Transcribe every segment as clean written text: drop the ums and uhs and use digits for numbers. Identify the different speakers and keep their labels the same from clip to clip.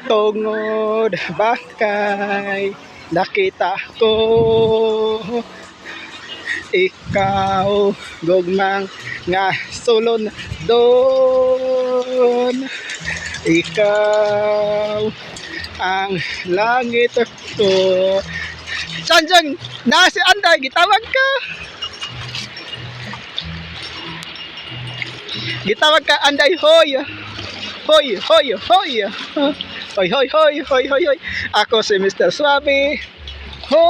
Speaker 1: Tungod bakay nakita ko ikaw gugmang nga sulon doon, ikaw ang langit ko. Sanjang na si Anday, gitawag ka. Gitawag ka, Anday, hoy. Hoy, hoy, hoy. Hoy, hoy, hoy, hoy, hoy, hoy. Ako si Mr. Suave. Ho.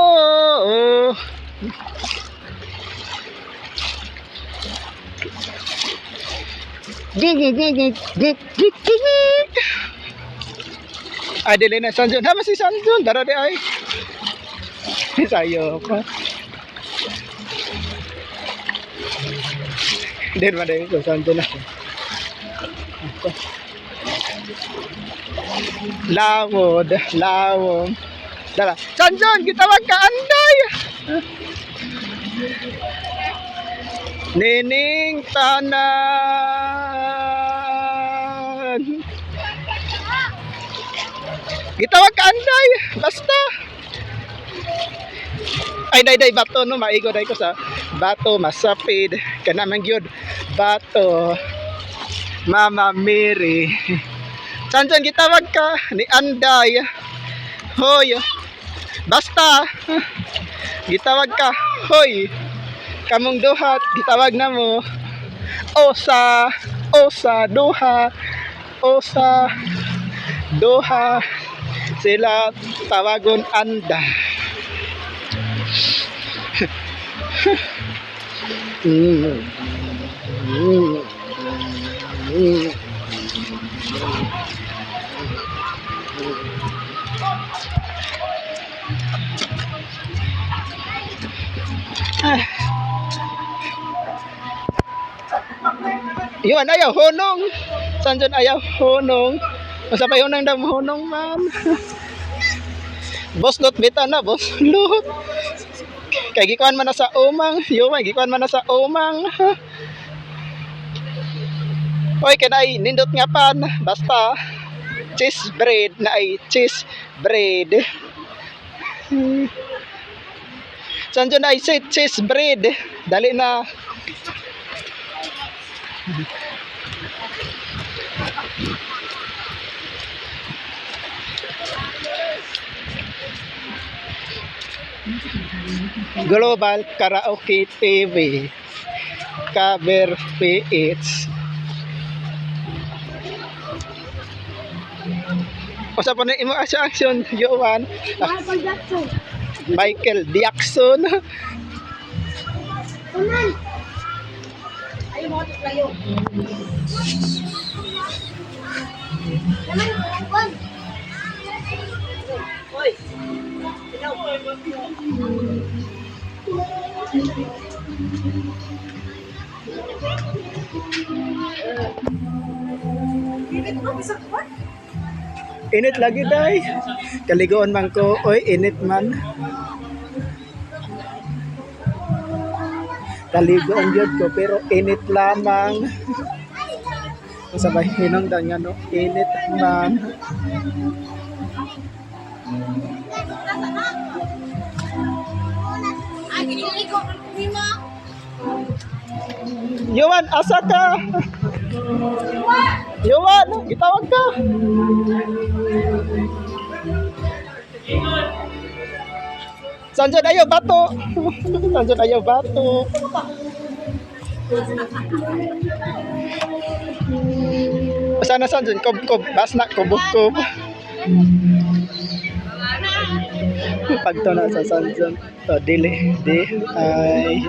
Speaker 1: Gig, gig, gig, gig, gig, gig, gig. Ay, dili na Sanjun. Ha, si Sanjun. Dara di ay. Sayo ko. Hindi naman dahil ko Sanjun na. Lawod, lawom. Dara. Sanjun, gitawag ka, Anday! Nining tanan. Gitawag ka, Anday! Basta! Ay, day, day, bato, no? Maigo, day ko sa bato, masapid. Kanamang gyud bato. Mama Mary. Sanjan, gitawag ka ni Anday. Hoy. Basta. Gitawag ka. Hoy. Kamong duhat, gitawag na mo. Osa, osa, duha. Osa, duha. Sila tawagon Anda. Ah. Yun, ayaw, hunong. Sanjan, ayaw, hunong. Masa pa yun ang dam, hunong man. Boss lot, bita na, boss lot. Kay gikuan man na sa umang. Yun, gikuan man na sa umang. Oy, kanay, nindot nga pan. Basta, cheese bread na ay cheese bread. Sanjan ay say cheese bread. Dali na. Global Karaoke TV. Cover PH. Usa pa na imo action action Yowan. Ah,
Speaker 2: Michael Jackson.
Speaker 1: Michael Jackson.
Speaker 2: Kunan. Ayaw mo layo. Naman, kunan. Hoy. Hello.
Speaker 1: Init lagi day. Kaligoon man ko, oy init man. Kaligoon gyud ko pero init lamang. Sa bay hinong daw nga no, init man.
Speaker 2: Ay, kiniligo. Lima.
Speaker 1: Yowan, asa ka? Yowan, gitawag ka. Sanjan ayaw bato. Sanjan ayaw bato. Sana Sanjan kob kob bas na kob kob. Pagto na sa Sanjan. To dili di ay.